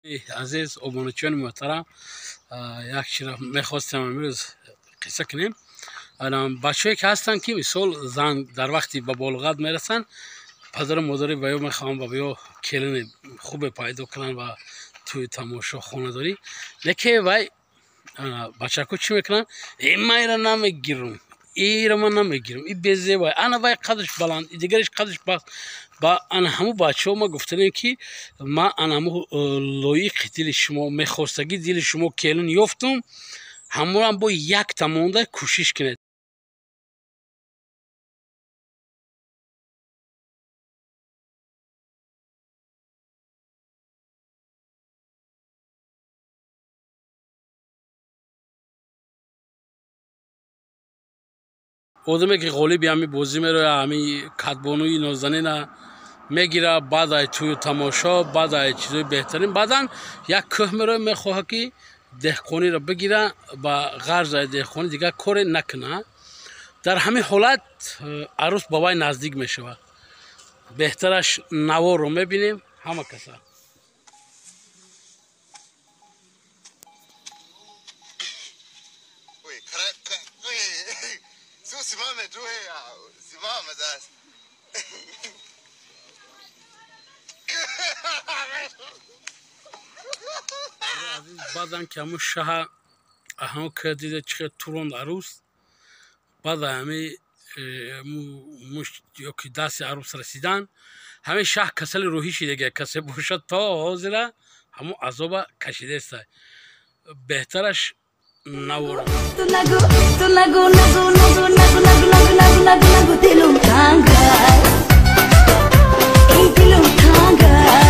Азиз обуначиёни муҳтарам, як чиро мехостем имрӯз қисса кунем. Бачаҳое ки ҳастанд, ки мисол зан дар вақти ба болиғат мерасанд, падару модари ба ё мехоҳанд ба ё келини хубе пайдо кунанд ва тӯи тамошо, хонадорӣ. Леке вай бачако чӣ мекунанд? Э, ман ира намегирам, ира ман намегирам, и безебай, ана вай қадаш баланд, дигариш қадаш паст. Ба ана ҳамун бачаҳо ма гуфтанем, ки ман ана ҳамун лоиқи дили шумо, мехостагӣ дили шумо келин ёфтум, ҳамонам бо якта монда кӯшиш кунед. Одаме ки ғолиби ҳами бозӣ мерояд, ҳами кадбонуи нозанина мегира, баъд ай тӯю тамошо, баъд ай чизои беҳтарин, баъдан як кӯҳ мерояд, мехоҳад ки деҳқониро бигира, ба ғарз ай деҳқонӣ дигар коре накуна. Дар ҳамин ҳолат арӯс ба вай наздик мешавад. Беҳтараш наворро мебинем ҳама каса. Simame tu, simame sasa. Баъдан ки ҳамун шаҳа ҳамон ка дида чихел туронд арӯс, баъд ҳами мушт ёки дасти арӯс расидан, ҳамин шаҳ касали рӯҳӣ шидага, касе бошад, то ҳозира ҳамун азоба кашидаеста. Беҳтараш наворам. Ту нагу, ту нагу, нагу, нагу, нагу, нагу, нагу, нагу, нагу, нагу, дилум тангай, эй, дилум тангай.